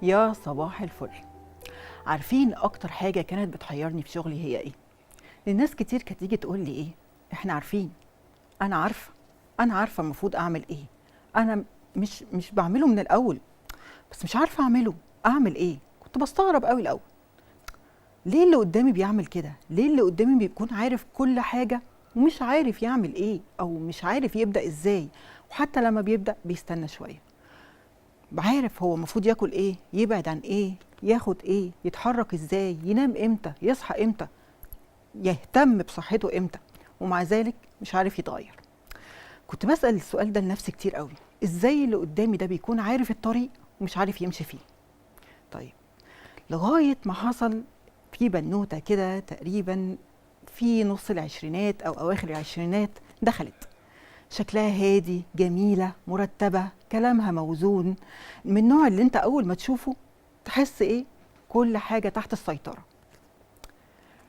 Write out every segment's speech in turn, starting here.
يا صباح الفل. عارفين اكتر حاجة كانت بتحيرني في شغلي هي ايه؟ الناس كتير كانت تيجي تقول لي ايه، احنا عارفين، انا عارفه، انا عارفه المفروض اعمل ايه، انا مش بعمله من الاول، بس مش عارفه اعمله، اعمل ايه؟ كنت بستغرب قوي الاول، ليه اللي قدامي بيعمل كده؟ ليه اللي قدامي بيكون عارف كل حاجة ومش عارف يعمل ايه، او مش عارف يبدا ازاي؟ وحتى لما بيبدا بيستنى شوية، عارف هو المفروض ياكل ايه، يبعد عن ايه، ياخد ايه، يتحرك ازاي، ينام امتى، يصحى امتى، يهتم بصحته امتى، ومع ذلك مش عارف يتغير. كنت بسأل السؤال ده لنفسي كتير قوي، ازاي اللي قدامي ده بيكون عارف الطريق ومش عارف يمشي فيه؟ طيب لغاية ما حصل في بنوتة كده تقريبا في نص العشرينات أو أواخر العشرينات، دخلت شكلها هادي، جميلة، مرتبة، كلامها موزون، من النوع اللي انت أول ما تشوفه تحس ايه، كل حاجة تحت السيطرة.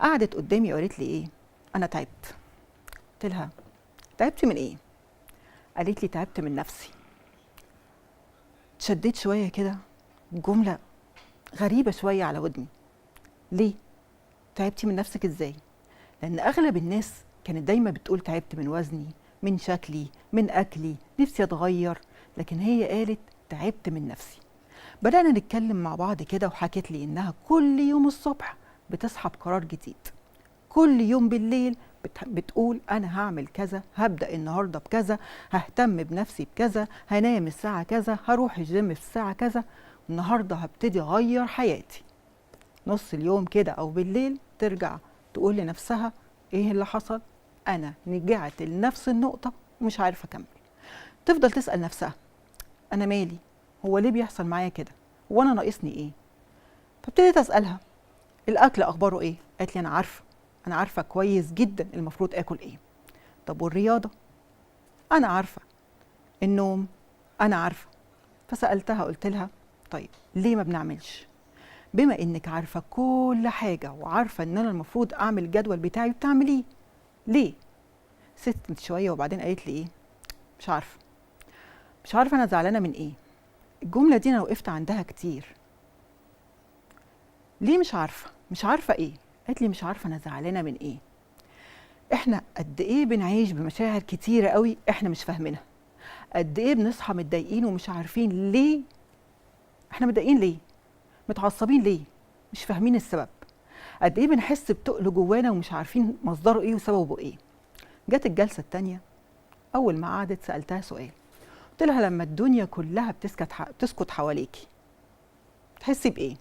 قعدت قدامي وقالت لي ايه، أنا تعبت. قلت لها تعبتي من ايه؟ قالت لي تعبت من نفسي. اتشديت شوية كده، جملة غريبة شوية على ودني، ليه تعبتي من نفسك ازاي؟ لأن أغلب الناس كانت دايما بتقول تعبت من وزني، من شكلي، من أكلي، نفسي أتغير، لكن هي قالت تعبت من نفسي. بدأنا نتكلم مع بعض كده، وحكت لي إنها كل يوم الصبح بتصحى بقرار جديد، كل يوم بالليل بتقول أنا هعمل كذا، هبدأ النهاردة بكذا، ههتم بنفسي بكذا، هنام الساعة كذا، هروح الجيم في الساعة كذا، النهاردة هبتدي أغير حياتي. نص اليوم كده أو بالليل ترجع تقول لنفسها إيه اللي حصل؟ أنا رجعت لنفس النقطة ومش عارفة أكمل. تفضل تسأل نفسها أنا مالي؟ هو ليه بيحصل معايا كده؟ هو أنا ناقصني إيه؟ فابتديت أسألها الأكل أخباره إيه؟ قالت لي أنا عارفة، أنا عارفة كويس جدا المفروض آكل إيه. طب والرياضة؟ أنا عارفة. النوم؟ أنا عارفة. فسألتها قلت لها طيب ليه ما بنعملش؟ بما إنك عارفة كل حاجة وعارفة إن أنا المفروض أعمل الجدول بتاعي بتعمليه ليه؟ سكتت شوية وبعدين قالت لي إيه؟ مش عارفة، مش عارفة أنا زعلانة من إيه. الجملة دي أنا وقفت عندها كتير. ليه مش عارفة؟ مش عارفة إيه؟ قالت لي مش عارفة أنا زعلانة من إيه. إحنا قد إيه بنعيش بمشاعر كتيرة قوي إحنا مش فاهمينها، قد إيه بنصحى متضايقين ومش عارفين ليه إحنا متضايقين، ليه متعصبين، ليه مش فاهمين السبب، قد إيه بنحس بتقل جوانا ومش عارفين مصدره إيه وسببه إيه. جت الجلسة التانية، أول ما قعدت سألتها سؤال، قلت لها لما الدنيا كلها بتسكت حواليكي تحسي بإيه؟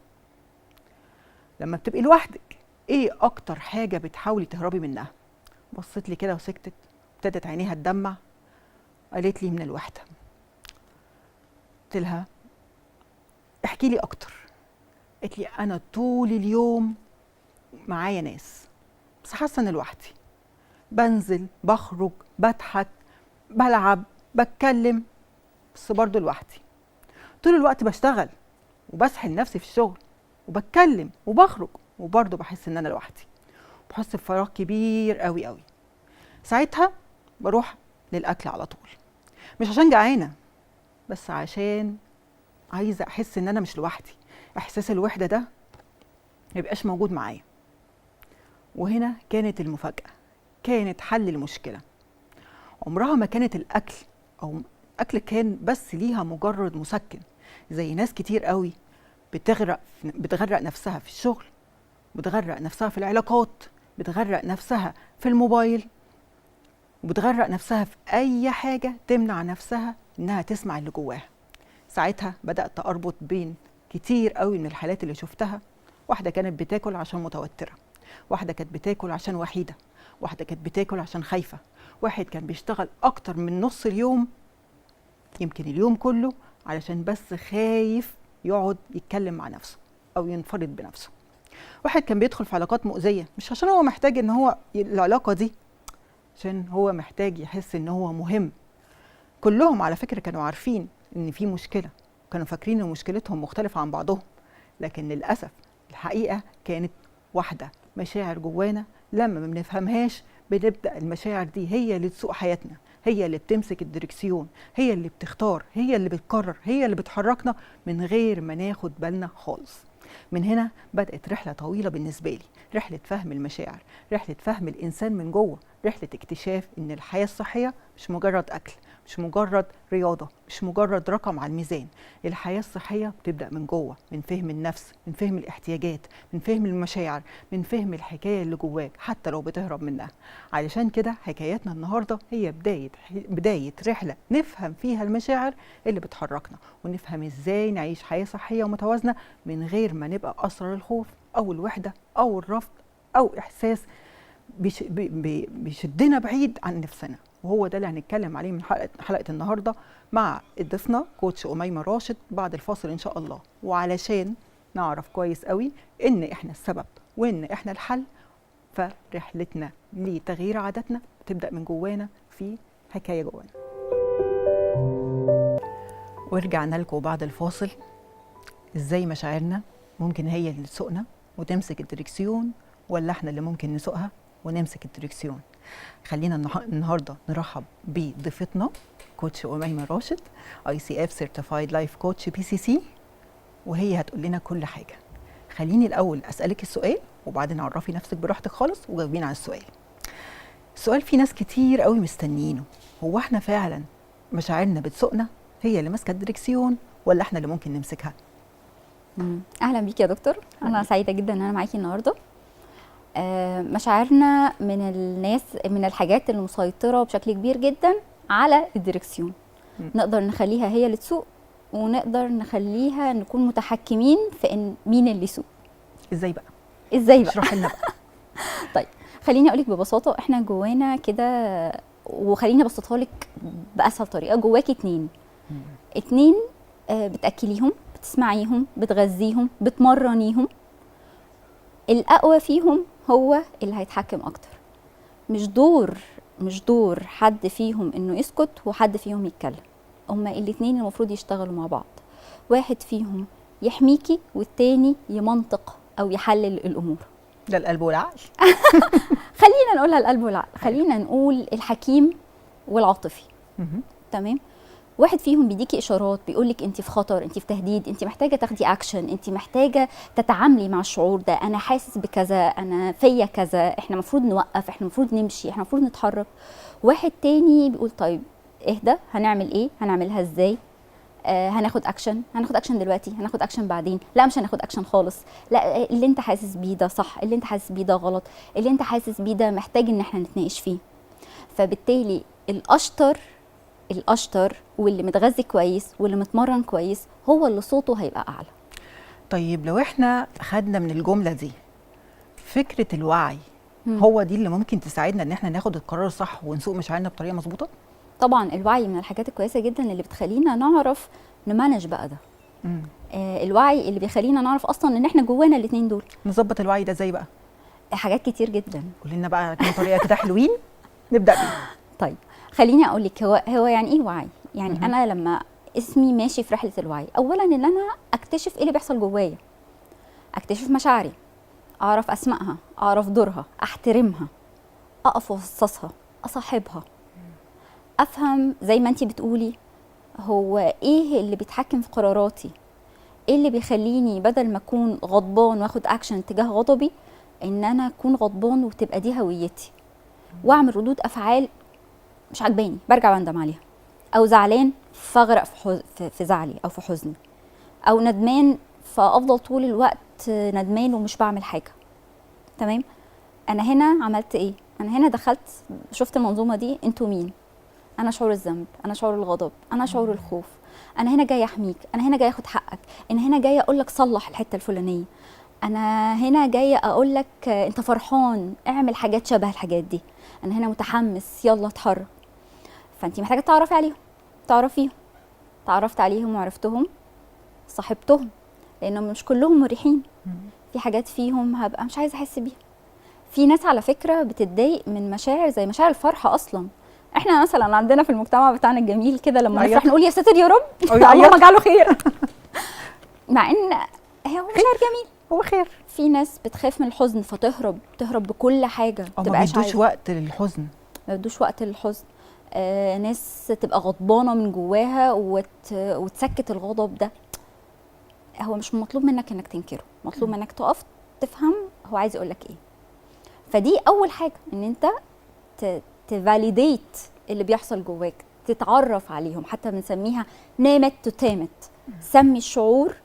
لما بتبقي لوحدك إيه أكتر حاجة بتحاولي تهربي منها؟ بصت لي كده وسكتت، ابتدت عينيها تدمع، قالت لي من الوحدة. قلت لها احكي لي أكتر. قالت لي أنا طول اليوم معايا ناس بس حاسة إن لوحدي، بنزل بخرج بضحك بلعب بتكلم بس برضه لوحدي، طول الوقت بشتغل وبسحل نفسي في الشغل وبتكلم وبخرج وبرضه بحس إن أنا لوحدي، بحس بفراغ كبير قوي قوي. ساعتها بروح للأكل على طول، مش عشان جعانة بس عشان عايزة أحس إن أنا مش لوحدي، إحساس الوحدة ده ما يبقاش موجود معايا. وهنا كانت المفاجأة، كانت حل المشكلة. عمرها ما كانت الأكل، أو الأكل كان بس ليها مجرد مسكن، زي ناس كتير قوي بتغرق نفسها في الشغل، بتغرق نفسها في العلاقات، بتغرق نفسها في الموبايل، وبتغرق نفسها في أي حاجة تمنع نفسها إنها تسمع اللي جواها. ساعتها بدأت أربط بين كتير قوي من الحالات اللي شفتها. واحدة كانت بتاكل عشان متوترة، واحدة كانت بتاكل عشان وحيدة، واحدة كانت بتاكل عشان خايفة، واحد كان بيشتغل أكتر من نص اليوم، يمكن اليوم كله، علشان بس خايف يقعد يتكلم مع نفسه أو ينفرد بنفسه. واحد كان بيدخل في علاقات مؤذية مش عشان هو محتاج إن هو العلاقة دي، عشان هو محتاج يحس إن هو مهم. كلهم على فكرة كانوا عارفين إن في مشكلة، كانوا فاكرين إن مشكلتهم مختلفة عن بعضهم، لكن للأسف الحقيقة كانت واحدة. مشاعر جوانا لما ما بنفهمهاش بنبدأ المشاعر دي هي اللي تسوق حياتنا، هي اللي بتمسك الدركسيون، هي اللي بتختار، هي اللي بتقرر، هي اللي بتحركنا من غير ما ناخد بالنا خالص. من هنا بدأت رحلة طويلة بالنسبة لي، رحلة فهم المشاعر، رحلة فهم الإنسان من جوه، رحلة اكتشاف إن الحياة الصحية مش مجرد أكل، مش مجرد رياضة، مش مجرد رقم على الميزان. الحياة الصحية بتبدأ من جوه، من فهم النفس، من فهم الاحتياجات، من فهم المشاعر، من فهم الحكاية اللي جواك حتى لو بتهرب منها. علشان كده حكاياتنا النهاردة هي بداية رحلة نفهم فيها المشاعر اللي بتحركنا، ونفهم ازاي نعيش حياة صحية ومتوازنة من غير ما نبقى أسرى للخوف أو الوحدة أو الرفض أو إحساس بيشدنا بعيد عن نفسنا. وهو ده اللي هنتكلم عليه من حلقة النهاردة مع ضيفنا coach أميمة راشد بعد الفاصل إن شاء الله. وعلشان نعرف كويس قوي إن إحنا السبب وإن إحنا الحل، فرحلتنا لتغيير عاداتنا بتبدأ من جوانا في حكاية جوانا. ورجعنا لكم بعد الفاصل. إزاي مشاعرنا ممكن هي اللي تسوقنا وتمسك الدركسيون، ولا إحنا اللي ممكن نسوقها ونمسك الدركسيون؟ خلينا النهارده نرحب بضيفتنا coach أميمة راشد، ICF certified life coach PCC، وهي هتقول لنا كل حاجة. خليني الاول اسالك السؤال وبعدين عرفي نفسك براحتك خالص وجاوبينا على السؤال. السؤال في ناس كتير قوي مستنيينه، هو احنا فعلا مشاعرنا بتسوقنا، هي اللي ماسكه الدركسيون، ولا احنا اللي ممكن نمسكها؟ اهلا بيك يا دكتور، انا سعيدة جدا ان انا معاكي النهارده. مشاعرنا من الناس، من الحاجات اللي مسيطرة بشكل كبير جدا على الديركسيون. نقدر نخليها هي اللي تسوق، ونقدر نخليها نكون متحكمين في ان مين اللي يسوق. ازاي بقى؟ ازاي بقى؟ اشرحي لنا بقى. طيب خليني اقولك ببساطة، احنا جوانا كده، وخليني ابسطها لك باسهل طريقة. جواكي اتنين، بتأكليهم، بتسمعيهم، بتغذيهم، بتمرنيهم. الأقوى فيهم هو اللي هيتحكم أكتر. مش دور حد فيهم إنه يسكت وحد فيهم يتكلم. هما الاتنين المفروض يشتغلوا مع بعض. واحد فيهم يحميكي والتاني يمنطق أو يحلل الأمور. ده القلب والعقل. خلينا نقولها القلب والعقل، خلينا نقول الحكيم والعاطفي. تمام؟ واحد فيهم بيديكي اشارات، بيقولك انت في خطر، انت في تهديد، انت محتاجه تاخدي اكشن، انت محتاجه تتعاملي مع الشعور ده، انا حاسس بكذا، انا فيا كذا، احنا المفروض نوقف، احنا المفروض نمشي، احنا المفروض نتحرك. واحد تاني بيقول طيب اهدى، هنعمل ايه، هنعملها ازاي، هناخد اكشن، هناخد اكشن دلوقتي، هناخد اكشن بعدين، لا مش هناخد اكشن خالص، لا اللي انت حاسس بيه ده صح، اللي انت حاسس بيه ده غلط، اللي انت حاسس بيه ده محتاج ان احنا نتناقش فيه. فبالتالي الأشطر واللي متغذي كويس واللي متمرن كويس هو اللي صوته هيبقى أعلى. طيب لو احنا خدنا من الجملة دي فكرة الوعي، هو دي اللي ممكن تساعدنا ان احنا ناخد القرار الصح ونسوق مشاعرنا بطريقة مظبوطة؟ طبعا الوعي من الحاجات الكويسة جدا اللي بتخلينا نعرف نمانج بقى ده. الوعي اللي بيخلينا نعرف أصلا ان احنا جوانا الاتنين دول. نظبط الوعي ده ازاي بقى؟ حاجات كتير جدا. قولي لنا بقى كام طريقة كده حلوين نبدأ بيها. طيب خليني اقول لك هو يعني ايه وعي؟ يعني انا لما اسمي ماشي في رحله الوعي، اولا ان انا اكتشف ايه اللي بيحصل جوايا، اكتشف مشاعري، اعرف اسمائها، اعرف دورها، احترمها، اقف وسطها، اصاحبها، افهم زي ما انتي بتقولي هو ايه اللي بيتحكم في قراراتي، ايه اللي بيخليني بدل ما اكون غضبان واخد اكشن تجاه غضبي ان انا اكون غضبان وتبقى دي هويتي، واعمل ردود افعال مش عجباني برجع بندم عليها، او زعلان فاغرق في زعلي او في حزني، او ندمان فافضل طول الوقت ندمان ومش بعمل حاجة. تمام؟ انا هنا عملت ايه؟ انا هنا دخلت شفت المنظومة دي، انتوا مين؟ انا شعور الذنب، انا شعور الغضب، انا شعور الخوف، انا هنا جاية احميك، انا هنا جاية اخد حقك، انا هنا جاية اقول لك صلح الحتة الفلانية، انا هنا جاية اقول لك انت فرحان اعمل حاجات شبه الحاجات دي، انا هنا متحمس يلا اتحرك. فانت محتاجه تعرفي عليهم، تعرفيهم. تعرفت عليهم وعرفتهم، صاحبتهم، لانهم مش كلهم مريحين، في حاجات فيهم هبقى مش عايزه احس بيها. في ناس على فكرة بتتضايق من مشاعر زي مشاعر الفرحة اصلا. احنا مثلا عندنا في المجتمع بتاعنا الجميل كده لما نفرح نقول يا ساتر يا رب اللهم اجعله خير، مع ان هو مشاعر جميل، هو خير. في ناس بتخاف من الحزن فتهرب، تهرب بكل حاجة، ما بيدوش وقت للحزن، ما بيدوش وقت للحزن. ناس تبقى غضبانه من جواها وتسكت الغضب ده. هو مش مطلوب منك انك تنكره، مطلوب منك تقف تفهم هو عايز يقول لك ايه. فدي اول حاجة، ان انت ت validate اللي بيحصل جواك، تتعرف عليهم. حتى بنسميها name it to tame it، سمي الشعور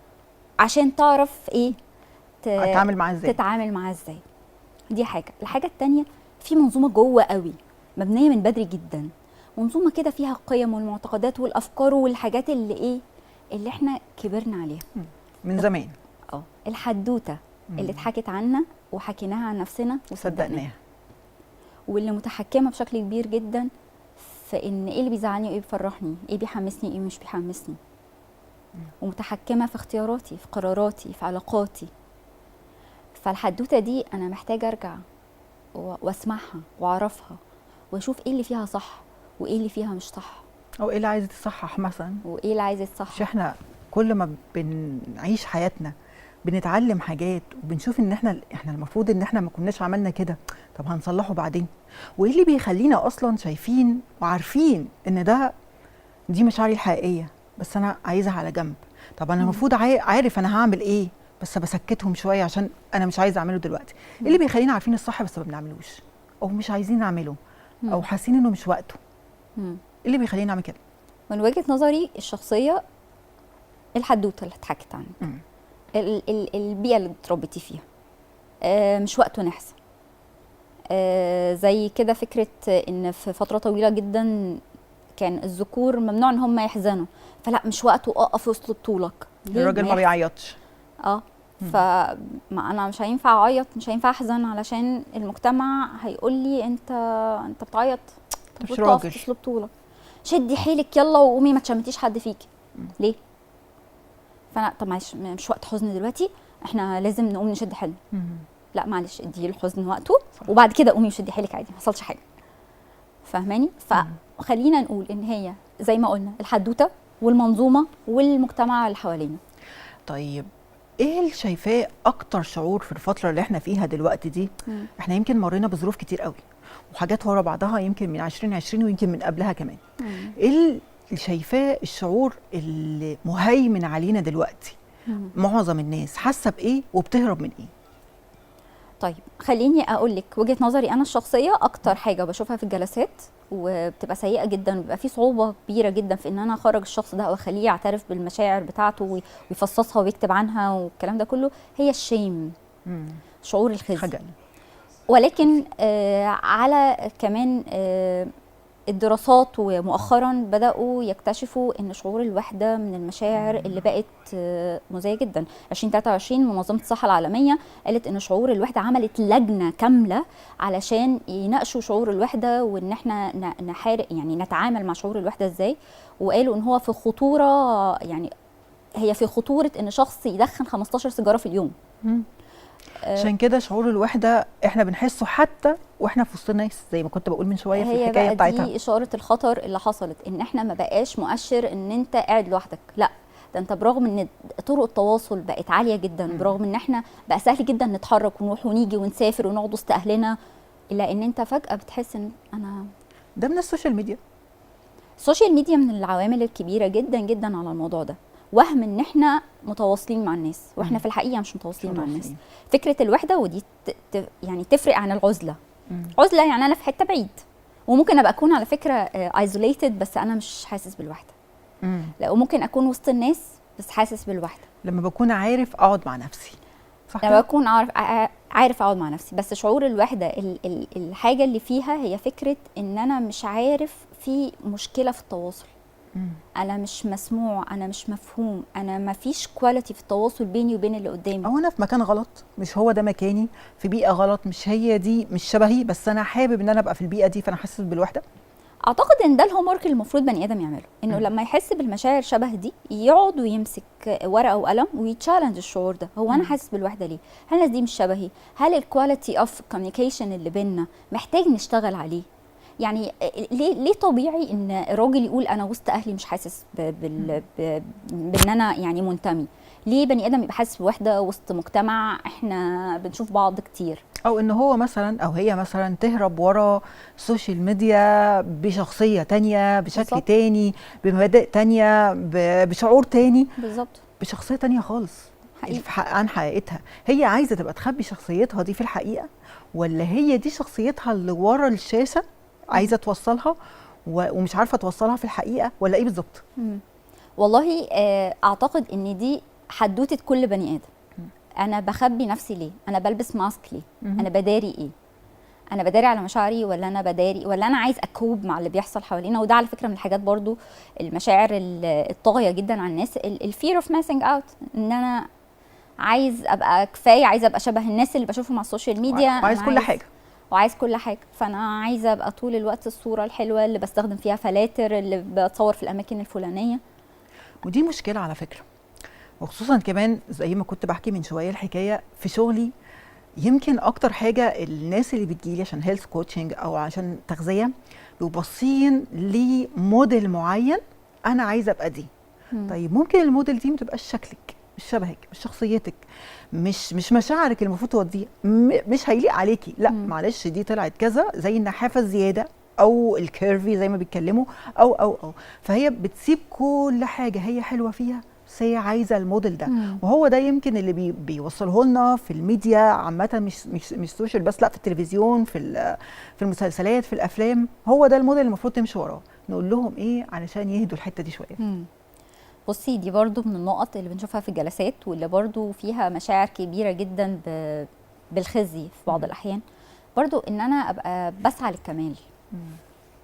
عشان تعرف ايه اتعامل معاه ازاي، تتعامل معاه ازاي. دي حاجة. الحاجة الثانية، في منظومة جوه قوي مبنية من بدري جدا، منظومة كده فيها القيم والمعتقدات والافكار والحاجات اللي ايه اللي احنا كبرنا عليها من زمان. الحدوتة اللي اتحكت عنا وحكيناها عن نفسنا وصدقناها، واللي متحكمه بشكل كبير جدا في ان ايه اللي بيزعلني وايه بيفرحني، ايه بيحمسني وايه مش بيحمسني، ومتحكمه في اختياراتي، في قراراتي، في علاقاتي. فالحدوته دي انا محتاجه ارجع واسمعها واعرفها واشوف ايه اللي فيها صح وايه اللي فيها مش صح، او ايه اللي عايزه تصحح مثلا، وايه اللي عايزه يتصحح. مش احنا كل ما بنعيش حياتنا بنتعلم حاجات وبنشوف ان احنا المفروض ان احنا ما كناش عملنا كده، طب هنصلحه بعدين. وايه اللي بيخلينا اصلا شايفين وعارفين ان دي مشاعري الحقيقية بس انا عايزها على جنب؟ طب انا المفروض عارف انا هعمل ايه، بس بسكتهم شوية عشان انا مش عايزه اعمله دلوقتي. ايه اللي بيخلينا عارفين الصح بس ما بنعملوش، او مش عايزين نعمله، او حاسين انه مش وقته؟ ايه اللي بيخلينا نعمل كده؟ من وجهه نظري الشخصية، الحدوتة اللي اتحكت عنك، البيئة اللي اتربيتي فيها، مش وقته نحزن. زي كده فكرة ان في فترة طويلة جدا كان الذكور ممنوع ان هم يحزنوا، فلا مش وقته، اقف وسط طولك. الراجل ما بيعيطش. فما انا مش هينفع اعيط، مش هينفع احزن، علشان المجتمع هيقول لي انت بتعيط، مش راجل، تسلب طولك، شدي حيلك يلا وقومي ما تشمتيش حد فيكي. ليه؟ فانا طب معلش مش وقت حزن دلوقتي، احنا لازم نقوم نشد حيلنا. لا معلش، ادي الحزن وقته، صح. وبعد كده قومي وشدي حيلك عادي، ما حصلش حاجة. فاهماني؟ فخلينا نقول ان هي زي ما قلنا الحدوتة والمنظومه والمجتمع اللي حوالينا. طيب ايه اللي شايفاه اكتر شعور في الفترة اللي احنا فيها دلوقتي دي؟ احنا يمكن مرينا بظروف كتير قوي وحاجات ورا بعضها، يمكن من 2020 ويمكن من قبلها كمان. ايه اللي شايفاه الشعور اللي مهيمن علينا دلوقتي؟ معظم الناس حاسه بايه وبتهرب من ايه؟ طيب خليني اقول لك وجهه نظري انا الشخصية. اكتر حاجة بشوفها في الجلسات وبتبقى سيئه جدا، وبيبقى في صعوبة كبيرة جدا في ان انا اخرج الشخص ده او اخليه يعترف بالمشاعر بتاعته ويفصصها ويكتب عنها والكلام ده كله، هي الشيم، شعور الخزي. ولكن على كمان الدراسات ومؤخرا بدأوا يكتشفوا ان شعور الوحدة من المشاعر اللي بقت مزعجة جدا. 2023 منظمة الصحة العالمية قالت ان شعور الوحدة، عملت لجنة كاملة علشان يناقشوا شعور الوحدة وان احنا نحارب، يعني نتعامل مع شعور الوحدة ازاي، وقالوا ان هو في خطورة، يعني هي في خطورة ان شخص يدخن 15 سيجارة في اليوم. عشان كده شعور الوحدة احنا بنحسه حتى واحنا في وسط الناس، زي ما كنت بقول من شوية في الحكاية بتاعتها. دي اشارة الخطر اللي حصلت، ان احنا ما بقاش مؤشر ان انت قاعد لوحدك، لا ده انت برغم ان طرق التواصل بقت عالية جدا، برغم ان احنا بقى سهل جدا نتحرك ونروح ونيجي ونسافر ونقعد وسط اهلنا، الا ان انت فجاة بتحس ان انا ده من ال social media. ال social media من العوامل الكبيرة جدا جدا على الموضوع ده، وهم ان احنا متواصلين مع الناس واحنا في الحقيقة مش متواصلين مع الناس. فكرة الوحدة ودي يعني تفرق عن العزلة. عزله يعني انا في حتة بعيد وممكن ابقى اكون على فكرة isolated بس انا مش حاسس بالوحدة. لا، وممكن اكون وسط الناس بس حاسس بالوحدة. لما بكون عارف اقعد مع نفسي، صح؟ لما بكون عارف اقعد مع نفسي، بس شعور الوحدة الحاجة اللي فيها هي فكرة ان انا مش عارف، في مشكلة في التواصل، انا مش مسموع، انا مش مفهوم، انا ما فيش quality في التواصل بيني وبين اللي قدامي، او انا في مكان غلط، مش هو ده مكاني، في بيئة غلط، مش هي دي، مش شبهي، بس انا حابب ان انا ابقى في البيئة دي، فانا حاسس بالوحدة. اعتقد ان ده ال homework اللي المفروض بني ادم يعمله، انه لما يحس بالمشاعر شبه دي يقعد ويمسك ورقة وقلم وي challenge الشعور ده. هو انا حاسس بالوحدة ليه؟ هل الناس دي مش شبهي؟ هل ال quality of communication اللي بينا محتاج نشتغل عليه؟ يعني ليه طبيعي ان راجل يقول انا وسط اهلي مش حاسس بان انا يعني منتمي؟ ليه بني ادم يبقى حاسس بوحده وسط مجتمع احنا بنشوف بعض كتير؟ او ان هو مثلا او هي مثلا تهرب ورا ال social media بشخصية تانية، بشكل تاني، بمبادئ تانية، بشعور تاني. بشخصية تانية خالص عن حقيقتها. هي عايزه تبقى تخبي شخصيتها دي في الحقيقه، ولا هي دي شخصيتها اللي ورا الشاشة عايزه توصلها ومش عارفه توصلها في الحقيقه، ولا ايه بالظبط؟ والله اعتقد ان دي حدوتة كل بني ادم. انا بخبي نفسي ليه؟ انا بلبس mask ليه؟ انا بداري ايه؟ انا بداري على مشاعري، ولا انا بداري، ولا انا عايز ا cope مع اللي بيحصل حوالينا؟ وده على فكرة من الحاجات برضو، المشاعر الطاغية جدا على الناس، ال fear of missing out، ان انا عايز ابقى كفايه، عايز ابقى شبه الناس اللي بشوفهم على ال social media. وعايز أنا كل حاجه. وعايز كل حاجه. فانا عايزه ابقى طول الوقت الصورة الحلوة اللي بستخدم فيها فلاتر، اللي بتصور في الاماكن الفلانيه. ودي مشكلة على فكره، وخصوصا كمان زي ما كنت بحكي من شوية الحكاية في شغلي، يمكن اكتر حاجة الناس اللي بتجيلي عشان health coaching او عشان تغذية بيبقوا باصين لموديل معين، انا عايزه ابقى دي. طيب ممكن الموديل دي ما تبقاش شكلك، مش شبهك، مش شخصيتك، مش مشاعرك اللي المفروض توديها، مش هيليق عليكي. لا، معلش، دي طلعت كذا، زي النحافه الزيادة او ال curvy زي ما بيتكلموا او فهي بتسيب كل حاجة هي حلوة فيها، بس هي عايزه الموديل ده. وهو ده يمكن اللي بيوصله لنا في الميديا عامه، مش social بس، لا، في التلفزيون، في المسلسلات، في الافلام. هو ده الموديل اللي المفروض تمشي وراه. نقول لهم ايه علشان يهدوا الحتة دي شويه؟ بصي، دي برضو من النقط اللي بنشوفها في الجلسات، واللي برضو فيها مشاعر كبيرة جدا بالخزي في بعض الأحيان، برضو إن أنا أبقى بسعى للكمال.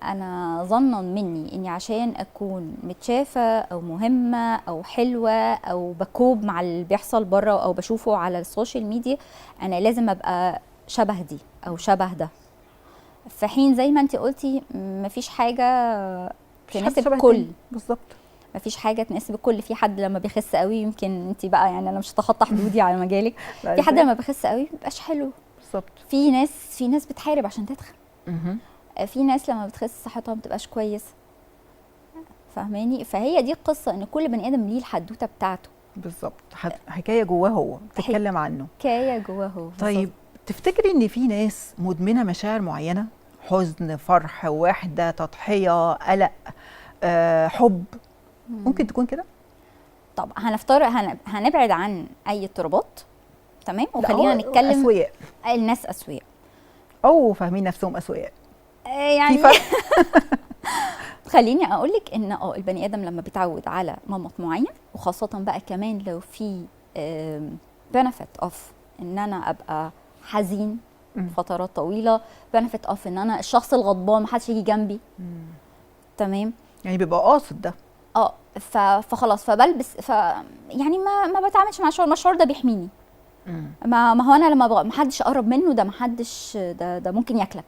أنا ظنا مني إني عشان أكون متشافة أو مهمة أو حلوة أو ب cope مع اللي بيحصل بره أو بشوفه على ال social media، أنا لازم أبقى شبه دي أو شبه ده، في حين زي ما انت قلتي مفيش حاجة مفيش حد تناسب شبه الكل. التاني. بالظبط. مفيش حاجة تناسب الكل. في حد لما بيخس قوي، يمكن انت بقى، يعني انا مش هتخطى حدودي على مجالك، لا، في حد إزاي؟ لما بيخس قوي مبيبقاش حلو. في ناس بتحارب عشان تتخن. في ناس لما بتخس صحتها ما بتبقاش كويسه، فاهماني؟ فهي دي القصه، ان كل بني ادم ليه الحدوتة بتاعته. بالظبط، حكاية جواه هو بتتكلم عنه. حكاية جواه هو بالظبط. طيب، تفتكري ان في ناس مدمنه مشاعر معينه؟ حزن، فرح، وحده، تضحيه، قلق، حب، ممكن تكون كده؟ طب هنفترض هنبعد عن اي اضطرابات، تمام؟ لا، وخلينا هو نتكلم اسوياء. الناس اسوياء. او فاهمين نفسهم اسوياء. يعني في فرق. خليني اقول لك ان البني ادم لما بيتعود على نمط معين، وخاصة بقى كمان لو في benefit of ان انا ابقى حزين فترات طويله، benefit of ان انا الشخص الغضبان، محدش يجي جنبي، تمام؟ يعني بيبقى قاصد ده. اه، فخلاص، فبلبس يعني ما بتعاملش مع الشعور، ما الشعور ده بيحميني. ما هو انا لما ما حدش اقرب منه، ده ما حدش، ده ممكن ياكلك.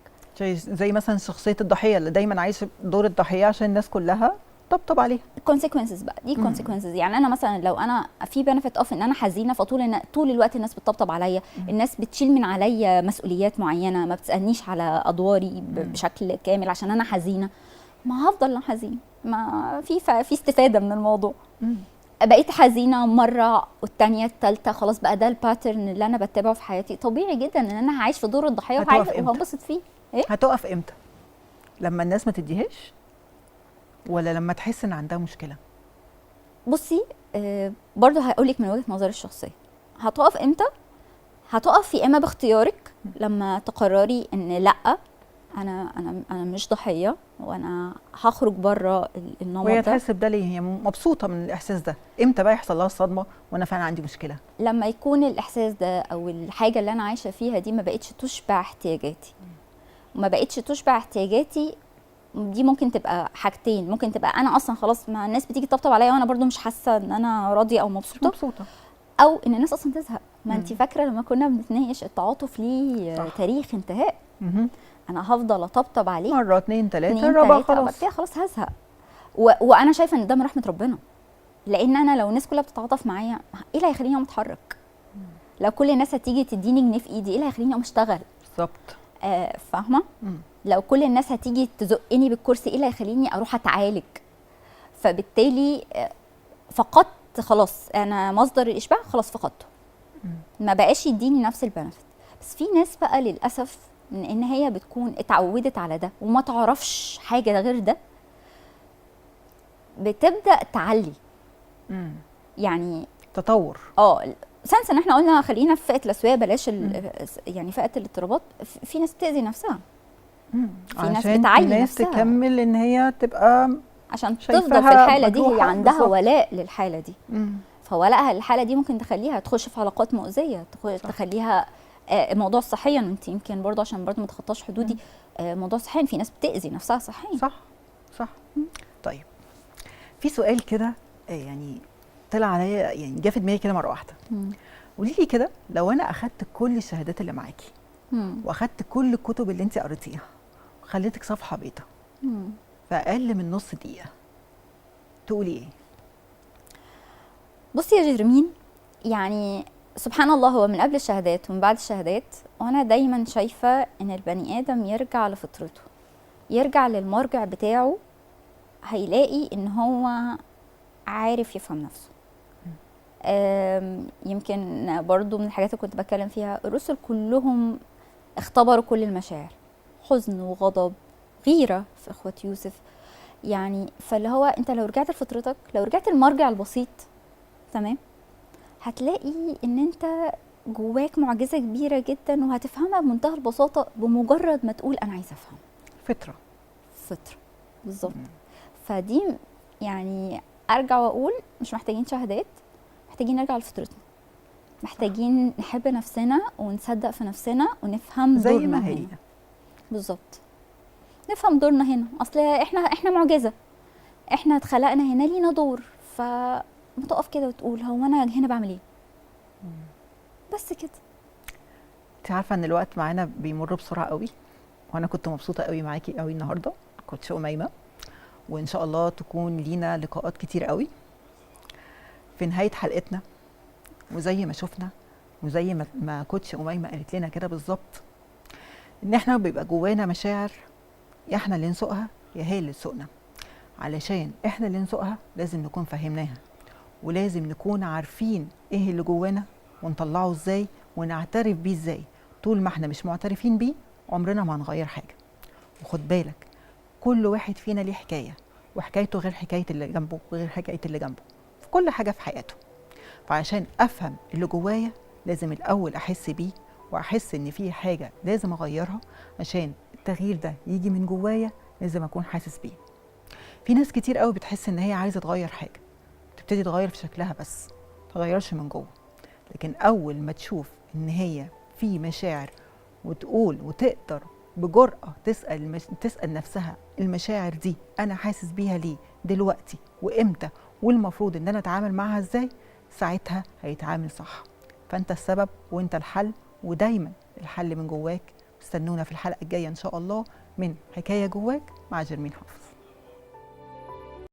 زي مثلا شخصية الضحية اللي دايما عايشه دور الضحية عشان الناس كلها طبطب عليها. consequences بقى دي، consequences. يعني انا مثلا لو انا في benefit of ان انا حزينه، فطول إن طول الوقت الناس بتطبطب عليا، الناس بتشيل من عليا مسؤوليات معينه، ما بتسالنيش على ادواري بشكل كامل عشان انا حزينه، ما هفضل انا حزين، ما في استفاده من الموضوع. بقيت حزينة مرة والتانية التالتة، خلاص بقى ده ال pattern اللي انا بتبعه في حياتي. طبيعي جدا ان انا هعيش في دور الضحية هتقف وهعيش إمتى؟ وهنبسط فيه. ايه؟ هتقف امتى؟ لما الناس ما تديهاش ولا لما تحس ان عندها مشكله؟ بصي، برضه هقول لك من وجهه نظري الشخصيه، هتقف امتى؟ هتقف يا اما باختيارك لما تقرري ان لا، انا مش ضحية وانا هخرج بره النمط وهي ده. تحس بده ليه؟ هي مبسوطة من الاحساس ده، امتى بقى يحصل لها الصدمة وانا فعلا عندي مشكله؟ لما يكون الاحساس ده او الحاجة اللي انا عايشه فيها دي ما بقتش تشبع احتياجاتي. ما بقتش تشبع احتياجاتي دي ممكن تبقى حاجتين، ممكن تبقى انا اصلا خلاص، ما الناس بتيجي تطبطب عليا وانا برضو مش حاسه ان انا راضية او مش مبسوطه، مبسوطه. او ان الناس اصلا تزهق. ما انت فاكره لما كنا بنتناقش، التعاطف ليه تاريخ انتهاء. انا هفضل اطبطب عليك مره، اتنين، تلاته، اتنين، الرابعة تلاتة، بعد خلاص. كده خلاص هزهق. وانا شايفه ان ده من رحمه ربنا، لان انا لو الناس كلها بتتعاطف معايا، ايه اللي هيخليني اقوم اتحرك؟ لو كل الناس هتيجي تديني جنيه في ايدي، ايه اللي هيخليني اقوم اشتغل؟ فاهمه؟ لو كل الناس هتيجي تزقني بالكرسي، ايه اللي هيخليني اروح اتعالج؟ فبالتالي فقدت خلاص، انا مصدر الاشباع خلاص فقدته، ما بقاش يديني نفس ال benefit. بس في ناس بقى للاسف من ان هي بتكون اتعودت على ده وما تعرفش حاجة غير ده، بتبدا تعلي. يعني تطور. سنس ان احنا قلنا خلينا في فئة الاسويه، بلاش يعني فئة الاضطرابات. في ناس بتاذي نفسها، في ناس بتعين الناس نفسها تكمل ان هي تبقى عشان تفضل في الحالة دي، هي عندها بالزبط. ولاء للحالة دي. فولائها للحالة دي ممكن تخليها تخش في علاقات مؤذية، تخليها موضوع صحيا، انت يمكن برضه عشان برضه ما تخطاش حدودي، موضوع صحيا في ناس بتاذي نفسها صحيا. صح صح. طيب في سؤال كده يعني طلع عليا، يعني جه في دماغي كده مرة واحدة. قولي لي كده، لو انا اخدت كل الشهادات اللي معاكي واخدت كل الكتب اللي انت قريتيها وخليتك صفحة بيضاء في اقل من نص دقيقة، تقولي ايه؟ بصي يا جرمين، يعني سبحان الله، هو من قبل الشهادات ومن بعد الشهادات وانا دايما شايفه ان البني ادم يرجع لفطرته، يرجع للمرجع بتاعه، هيلاقي ان هو عارف يفهم نفسه. يمكن برضو من الحاجات اللي كنت بتكلم فيها، الرسل كلهم اختبروا كل المشاعر، حزن وغضب، غيرة في إخوة يوسف. يعني فاللي هو انت لو رجعت لفطرتك، لو رجعت المرجع البسيط، تمام، هتلاقي ان انت جواك معجزة كبيرة جدا، وهتفهمها بمنتهى البساطة بمجرد ما تقول انا عايزة افهم. فطرة، فطرة بالظبط. فدي يعني ارجع واقول مش محتاجين شهادات، محتاجين نرجع لفطرتنا، محتاجين نحب نفسنا ونصدق في نفسنا ونفهم زي دورنا ما هي هنا. بالظبط، نفهم دورنا هنا، اصل احنا معجزه، احنا اتخلقنا هنا لينا دور. فما تقف كده وتقول هو انا هنا بعمل ايه؟ بس كده. انت عارفه ان الوقت معانا بيمر بسرعة قوي، وانا كنت مبسوطة قوي معاكي قوي النهارده كوتش اميمة، وان شاء الله تكون لينا لقاءات كتير قوي. في نهاية حلقتنا، وزي ما شفنا وزي ما كوتش اميمة قالت لنا كده بالظبط، ان احنا بيبقى جوانا مشاعر، يا احنا اللي نسوقها يا هي اللي تسوقنا. علشان احنا اللي نسوقها لازم نكون فاهمناها، ولازم نكون عارفين ايه اللي جوانا ونطلعه ازاي ونعترف بيه ازاي. طول ما احنا مش معترفين بيه عمرنا ما هنغير حاجة. وخد بالك، كل واحد فينا ليه حكاية، وحكايته غير حكاية اللي جنبه وغير حكاية اللي جنبه في كل حاجة في حياته. فعشان افهم اللي جوايا لازم الاول احس بيه، واحس ان في حاجة لازم اغيرها. عشان التغيير ده يجي من جوايا لازم اكون حاسس بيه. في ناس كتير قوي بتحس ان هي عايزه تغير حاجة، تبتدي تغير في شكلها بس، تغيرش من جوه. لكن اول ما تشوف ان هي في مشاعر وتقول وتقدر بجرأة تسأل نفسها المشاعر دي أنا حاسس بيها ليه دلوقتي وإمتى، والمفروض إن أنا أتعامل معها إزاي، ساعتها هيتعامل صح. فأنت السبب وأنت الحل، ودايما الحل من جواك. استنونا في الحلقة الجاية إن شاء الله من حكاية جواك مع جرمين حافظ.